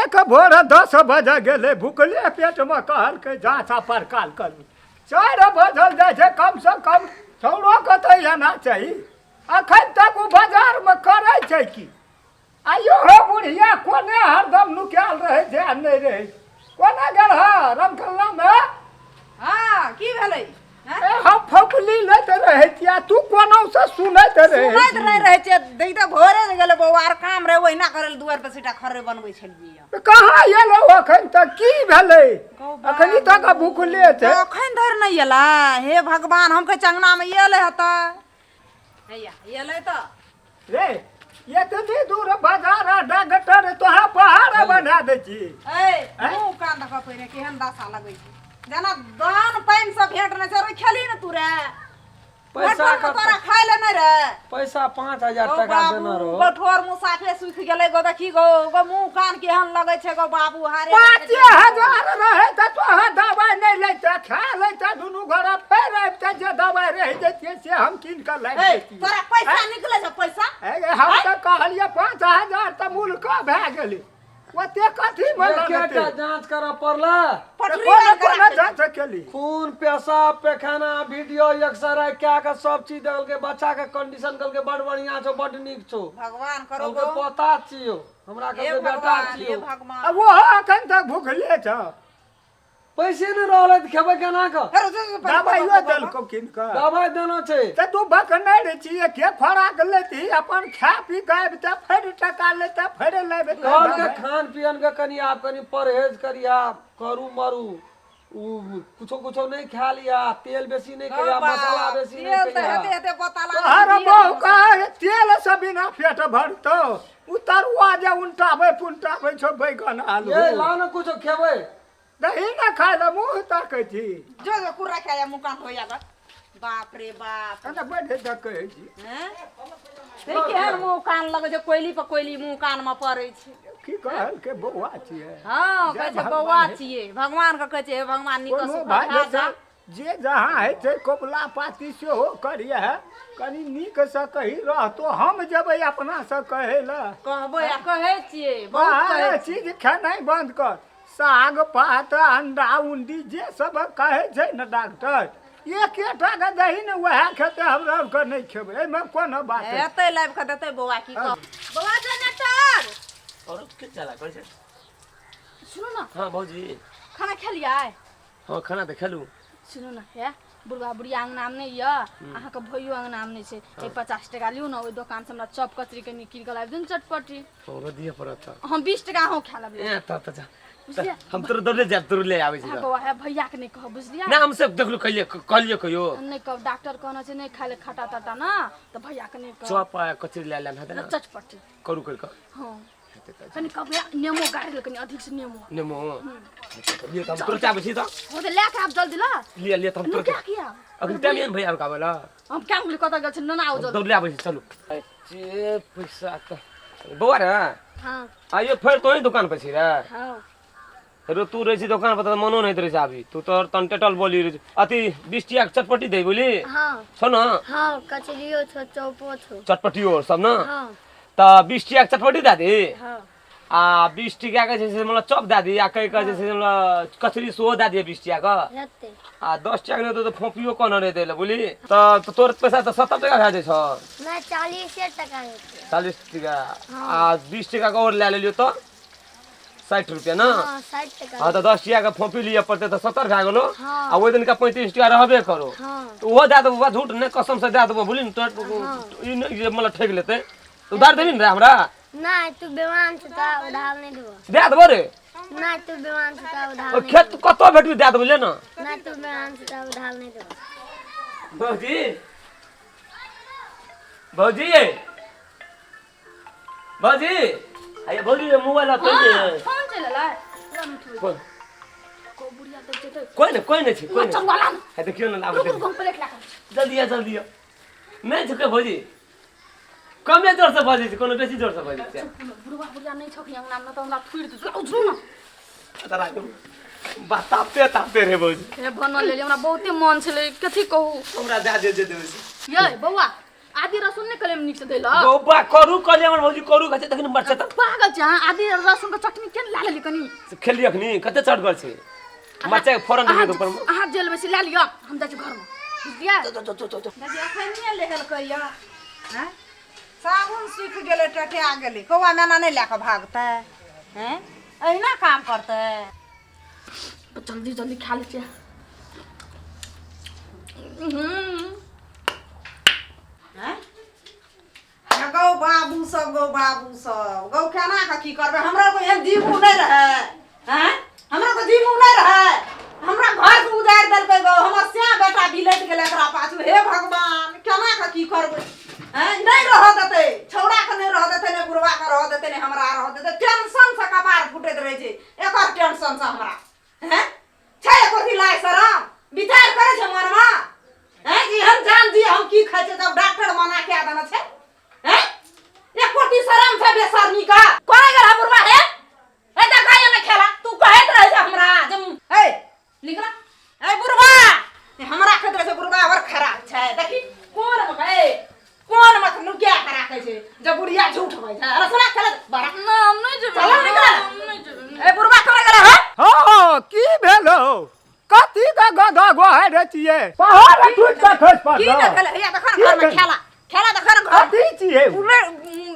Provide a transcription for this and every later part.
एक भोर 10 बजे गेलै, भुखले पेटमे कहलकै जाँच आ पड़ताल करू। 4 बजल जाइ छै, कमसँ कम छौड़ोके तऽ एना चाही। अखन तक ओ बाजारमे करै छै की? आ इहो बुढ़िया कोने हरदम नुकायल रहै छै आ नहि रहै छै। कोना गेल हँ रमकल्लामे? हँ, की भेलै? हैं? ए, हम फौकली लैत रहै छी आ तू कोनासँ सुनैत रहै सुनैत छी। नहि रहै छियै। देख तऽ, भोरे जे गेलै बौआ आर, काम रहै ओहिना करै लए, दुआरि पर सीटा खर्रे बनबै छलियै। तऽ कहाँ एलौ अखन तक? की भेलै? गौ अखनी तक भुखले छै। अखन धरि नहि एलै? हे भगवान, हम कहै चंगनामे एलै हेतै। हैया एलै तऽ। रे, एतनी दूर बाजार आ डॉक्टर तोहरा पहाड़ बना दै छी। ए, मुँह कान धऽ कऽ पहिने केहन दशा लगै छै, जेना दान पानि से भेंट नहि छै। रे, खेली ने तू रे? पैसा होटल में तोरा खाय ले नहि रे? पैसा 5000 गौ टका बाबू, देना रहो। गौ, ठोर मुँह साफे सुखि गेलै गौ। देखी गौ, गौ, मुँह कान केहन लगै छै गौ बाबू, हारे। 5000 रहै तऽ तोहरा दबाइ नहि लैते, खा लैते दुनू घर, फेर आबिते जे दबाइ रहि जैतियै से हम कीन कऽ लाबि ए, दैतियै। तोरा पैसा निकलै छै पैसा? ए, हम तऽ कहलियै 5000 तऽ मूलका भए गेलै, ओते कथी मे एकेटा लगतै? जांच करऽ पड़ला। पटरी कोना बान्हि कऽ कोना राखै छै। जाँच केली? खून, पेशाब, पैखाना, वीडियो, एक्सरे कए के सब चीज देखलकै। बच्चा के कंडीशन कहलकै बड बढ़िया छौ, बड नीक छौ। भगवान करो कहलकै गो। पोता छियौ हमरा। हे कहलकै बेटा भगवान, हे छियौ। आ भगवान। वो अखन तक भूखले छ। पैसे नहि रहलै तऽ खेबै केना कऽ? हे रे, जो, जो, पहिले दबाइयो बाबा, बाबा। देलकौ कीन कऽ? दबाइ देना छै। तऽ तू बकने रहै छी, एके खोराक लेती, अपन खा पी कऽ आबिते, फेर टका लेते, फेर लेबे। कहलकै खान पियन के कनि आब कनि परहेज करिया, करू मरू उ कुछो कुछो नहि खा लिया, तेल बेसी नहि खइया, मसाला बेसी नहि तेल तऽ खइया। हेते हेते बताला। तोहर बहु कहे तेल से बिना पेट भरतौ? उतरुआ जे उनटाबै पुनटाबै छौ बैगन आलू। ये लाउ ने, कुछो खेबै। दही ने खाय लए मुँह ताकै छी। जो जो, कुर्रा खाया, मुँह कान धोया ग। बाप रे बाप। कने बढ़े दऽ कहै छी। हैं? ते केहन मुँह कान लगै छै, कोयली पर कोयली मुँह कान मे पड़ै छै। की कहलकै, बौआ छियै? हँ। जय कहै छै भगवान बौआ हे। छियै। भगवान के कहै छै, हे भगवान, नीक कोनो सुख भाय भए जे जा। छै, जे जहाँ होइ छै कबुला पाती सेहो करिहे, कनि नीकसँ कही रहतो, हम जेबै अपनासँ कहै लए। कहबै आ कहै छियै, बहुत कहै बाहर छियै। चीज खेनाइ बन्द कर, साग पात, अंडा उंडी जे सब कहै छै ने डॉक्टर, एकेटा के दही ने वएह खेतै, हमरा आरके नहि खेबै, एहिमे कोनो बात है? एतै लाबि कऽ देतै बौआ। की कह बौआ, जनरेटर। और के चला करै छै? सुनू ने। हाँ भौजी। खाना खेलियै? हाँ, खाना तऽ खेलू। सुनू ने, हे बुढ़वा बुढ़िया अङ्गनामे नहि यऽ, अहाँके भैयो अङ्गनामे नहि छै। ए, 50 टका लियौ ने, ओहि दोकानसँ हमरा चॉप कचरी कनि कीन कऽ लाबि दियौ ने, चटपटी। हमरो दिअ पड़त तऽ। हम 20 टका अहूँ खा लेबै। ए, तब तऽ जा। बुझलियै? हम तोर दौड़ले जायब, तोर ले आबै छी। अहाँके वएह भैयाके नहि कहब, बुझलियै? ना, हम सब देखलू, कहलिए कहलिए कहियो। नहि कहब, डॉक्टर कहने छै नहि खाय लए खटा तटा ने, तऽ भैयाके नहि कहब। चॉप आ कचरी ले लेना हेतै ने? चटपटी। करू करि कऽ। हँ। हेतै तऽ। कनि कहबै नेमो गाड़ि लेल, कनि अधिक से नेमो। नेमो लिए तऽ हम तुरंत आबै छी तऽ। हो तऽ लए कऽ आब जल्दी ल। लिए लिए तऽ हम तुरंत। नुका किया? अखन टाइम एहन भैया रुकाबै लए। हम क्या बोली, कतऽ गेल छै नना, आओ जल्दी। दौड़ले आबै छी, चलू। जे पैसा तऽ बौआ रे। हाँ। आइयो फेर तोही दुकान पर छी रे? हाँ। रो, तू रहै छी दोकान पर तऽ मनो नहि रहै छै आबी। तू तोहर तन टेटल बोली रहै छै। अथी 20 टिया के चटपटी दे बोली। हाँ। छौ ने? हाँ, कचरियो छौ, चौपो छौ। चटपटियो सब ने? हाँ। तऽ 20 टिया के चटपटी दए दी। हाँ। आ 20 टिका के जे छै से मतलब चॉप दए दी, आ कहि कऽ जे छै से मतलब कचरी सेहो दए दियै 20 टिया के। हेतै। आ 10 टिया के नहि हेतौ तऽ फोपियो कहने रहै दै लए बुझली। तऽ तोर पैसा तऽ 70 टका भए जाइ छौ। नहि, 40 टका हेतै। 40 टका आ 20 टका के आओर लए लेलियौ तऽ 60 रुपया ने? हाँ, 60 टका। हाँ, तऽ 10 टिका के फोपी लिअ पड़तै तऽ 70 भए गेलो। हाँ। आ ओहि दिनका 35 टका रहबे करो। हाँ। तऽ ओहो दए देबो बा, झूठ नहि, कसम से दए देबो बुझली ने। तोरा ई नहि जे मतलब ठकि लेतै। तू उधार देबही ने रे हमरा? नहि, तू बेमान छै तऽ उधार नहि देबो। दए देबो रे। नहि, तू बेमान छै तऽ उधार ओ नहि। खेत कतऽ भेटबी, दए देबो ले ने। नहि, तू बेमान छै तऽ उधार नहि देबो। भौजी, भौजी ये, भौजी आइए, भौजी ये मोबाइल आब हाँ, फोन चलि एलै। कोन? को बुढ़िया तऽ जेतै। कोइ नहि, कोइ नहि छै, कोइ नहि। चल वाला। है, देखियौ ने, आब रुक रुक, हम प्लेट लए कऽ। जल्दी आ, जल्दी आ। नहि छै कोइ भौजी, कमे जोरसँ बजै छै, कोनो बेसी जोरसँ बजै छै? बुढ़वा बुढ़िया नहि छौ अंगना मे तऽ हमरा थुरि देतौ। उझरू ने। तऽ राखू बा, तापते तापते रे भौजी। हे, बनल लेली, हमरा बहुते मन छलै, कथी कहू। हमरा दए दे, जे देबै से। ये बौआ, आदि रसुन नहि कले नीक से देलक। गौबा करू कहलियै हमर भौजी करू कहै छै तखन मरचाइ तऽ पागल छै अहाँ, आदि रसुन के चटनी केना लए लेली कनी? से खेलियै अखनी कते चटगर छै मरचाइ के फोरन अहाँ देलियै ऊपर मे। अहाँ जेल बेसी लए लिअ, हम जाइ छी घरमे, बुझलियै? देखी अखनिये लेहलकै यऽ हैं, साबुन सूखि गेलै, टटिया गेलै। कौआ मैना नहि लए कऽ भागतै? हैं, अहिना काम करतै। जल्दी जल्दी खा लै छियै। हैं गौ बाबू सब, गौ बाबू सब, गौ केना कऽ की करबै? हमरा को एहन दीबू नहि रहै। हैं, हमरा को दीबू नहि रहै। हमरा घर के उजाड़ि देलकै गौ। हमर श्याम बेटा बिलटि गेलै एकरा पाछू। हे भगवान, केना कऽ की करबै? हैं, नहि रहऽ देतै छौड़ा के, नहि रहऽ देतै, नहि बुढ़वा के रहऽ देतै, नहि हमरा रहऽ देतै। टेंशन से कपार फुटैत रहै छै एकर टेंशन से हमरा। हैं, छै एको दिन लाज शरम? विचार करै छै मनमे? हैं, एहन जान दिए हम की खाइ छै जब डॉक्टर मना कए देने छै? हैं, एको टी शरम छै बेशर्मी का? कोना गेल बुढ़वा? हे हे, देखा ने खेला। तू कहैत रहै छै हमरा जे ए निकला। ए बुढ़वा, हमरा कहैत रहै छै बुढ़वा बड़ खराब छै। देखी कोन मक, ए कोन मत नुकिया के राखै छै जब बुढ़िया झूठ होइ छै। अरे सुना खेला बड़ा। ना, हम नहि जेबै। चलो, निकल। हम नहि जेबै। ए बुढ़वा कोना गेल है? हँ, की भेलो? कथी के गधा गोहारे छियै? पहाड़ टूट के खसि की पड़लो। देखल हैया? देखन घर में खेला खेला, देखन घर। कथी छियै? उरे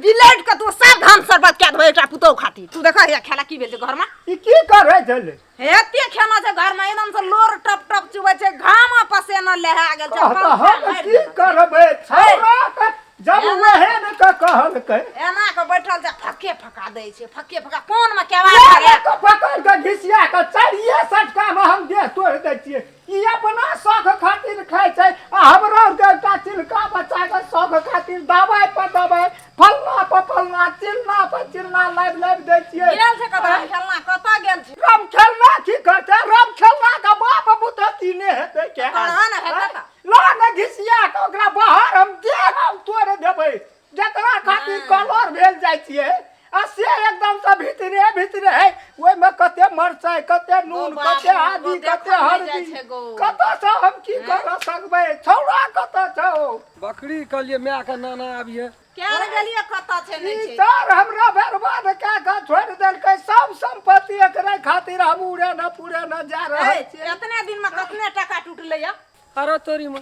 बिलट के तू सब धान शरबत कए देबो एकटा पुतोह खातिर। तू देख हैया खेला की भेल छै घर में। ई की करै छलै? एते खेना छै घर में, एकदम से लोर टप टप चुबै छै, घाम पसेना लहा गेल छै। कह तऽ पंखा हम मारि की देलक। करबै छौड़ा के जब वहे ने के कहलकै? एना के बैठल छै, फके फका दै छै, फके फका। कोन में केवाड़ भए गेल? के पकड़ के घिसिया के चारिये सटका में हम देह तोड़ दै छियै। ई अपना शौख खातिर खाइ छै आ हमरो आरके एकटा चिलका बच्चा के शौख खातिर दबाइ पर दबाइ, फलना पर फलना, चिलना पर चिलना लाबि लाबि दै छियै। गेल छै कतऽ खेलना? कतऽ गेल छै? राम खेलना की करतै? राम खेलना के बाप बुते तीने हेतै के? कहाँ ने हेतै तऽ? ला ने घिसिया के ओकरा बाहर, हम देह हम तोड़ देबै। जकरा खातिर कलर भेल जाइ छियै आ से एकदम से भीतरे भीतरे है। ओहिमे कते मरचाइ, कते नून, गो बाबू, कते आदि, गो कते देखल नहि हल्दी। जाइ छै गो। कतऽ से हम की कर सकबै? छौड़ा कतऽ छौ? बकरी कहलियै मायके नाना आबिये। केहन गेलियै? कतऽ छै? नहि ई छै। सर हमरा बर्बाद कए कऽ छोड़ि देलकै। सब संपत्ति एकरे खातिर हम उड़े न पुरे न जा रहल ए, छियै। एतने दिन में कतने टका टूटलै या? अरे तोरी में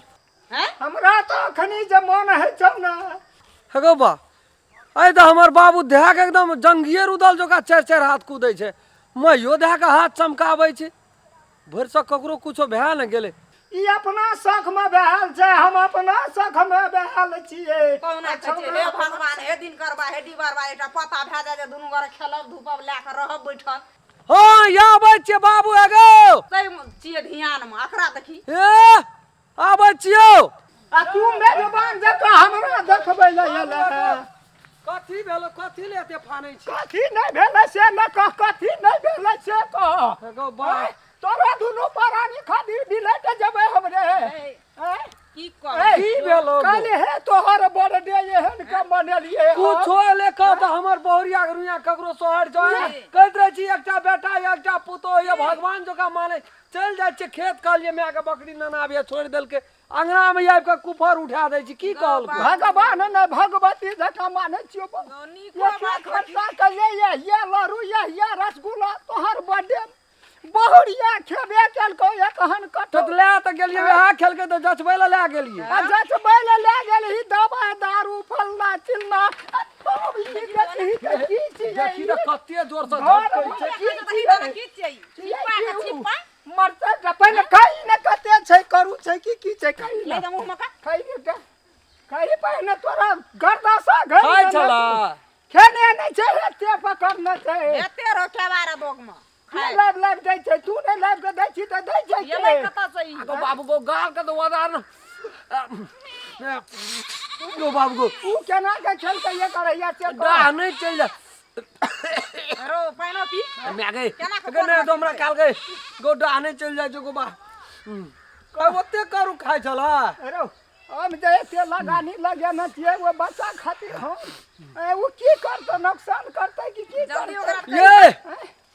हैं? हमरा तऽ अखनी जे मन होइ छौ ने। हे गौ बा, अइ तऽ हमर बाबू देहके एकदम जंगिए रुदल जकाँ चारि चारि हाथ कूदै छै, मैयो देहके हाथ चमकाबै छै। भरिसँ ककरो कुछो भए ने गेलै। ई अपना शौख में बहल छै, हम अपना शौख में बहल छियै। कहुना कहै छै, हे भगवान, हे दिन करबा, हे डिबरबा, एकटा पता भए जाय जे दुनू गोरे खेलब धूपब, लए कऽ रहब बैठल। हँ, या आबै छियै बाबू। हे गौ, तै छियै ध्यानमे, एकरा देखी। ए आबै छियौ। आ तू मेजबान जकाँ हमरा देखबै लए एलै हँ। कथी भेलो? कथी ले एते फानै छी? कथी नहि भेलै से ने कह, कथी नहि भेलै से कह। हे गौ बा, तोरा दुनू प्राणी खातिर बिलट जेबै हमरे? आँय? की कह ए, की भेलो गो? काल्हि हे तोहर बर्थडे एहन के मनेलियै हम। कुछो एले कह तऽ हमर बहुरिया के रुइया ककरो सोहर जाय कहैत रहै छी। एकटा बेटा एकटा पुतोह ये, भगवान जकाँ मानै। चलि जाइ छियै खेत, कहलियै मायके बकरी नाना आबिये, छोड़ि देलकै। अंगनामे आबि कऽ कुफर उठा दै छी। की कहलकै? भगवान ने भगवती जकाँ मानै छियौ। नीको बात। खर्चा के ये ये लड़ू, ये ये रसगुल्ला, तोहर बर्थडे बहुरिया खेबे केलकौ एखन तऽ कटो। लए तऽ गेलियै, वएह खेलकै तऽ जचबै लए लए गेलियै। आ जचबै लए लए गेलही दवा दारू फल्ला चिल्ला। आ तब ई देखही तऽ की चीज देखी तऽ कते जोरसँ घर झटकै छै। की की चीज की चाहिए? छिपा के छिपा। मरतै तऽ पहिले खाइ ने। कते छै करू छै कि की छै, खाइ ले ने। तऽ मुँहमे का खाइ ने तऽ खाइ पहिने, तोरा गर्दासा घर खाइ छला। खेने नहि छै, एते पकड़ने छै। एते रहो केबारा दोगमे। के लाबि लाबि दै छै? तू नहि लाबि कऽ दै छी तऽ दै छै के? एलै कतऽ से ई? गो बाबू गो, गाल के तऽ वदान गो बाबू गो। उ केना के खेलकै करैया से कह। डाह नहि चलि जा। रो पानिओ पी। माय गे। केना के गे नहि कोन तऽ हमरा काल गे गो डाह नहि चलि जाइ छै गो बा। कह ओते करू खाइ छला? अरे हम जे एते लगानी लगेने छियै ओ बच्चा खातिर हम, ए, ओ की करतै? नुकसान करतै कि की जल्दी करतै? ओकरा ये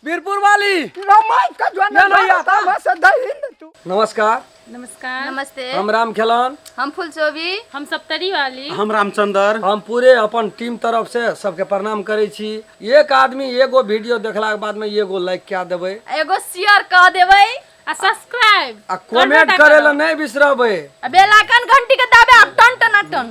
वीरपुर वाली रामायण का जो ना, ना, या। से दही न तू। नमस्कार। नमस्कार। नमस्ते। हम राम खेलन। हम फुलचोबी। हम सप्तरी वाली। हम रामचंद्र। हम पूरे अपन टीम तरफ से सबके प्रणाम करै छी। एक आदमी एगो वीडियो देखला के बाद में एगो लाइक कए देबै, एगो शेयर कऽ देबै आ सब्सक्राइब आ कमेंट करे ला नहीं बिसरबै, आ बेल आइकन घंटी के दबाएब, टन टन टन।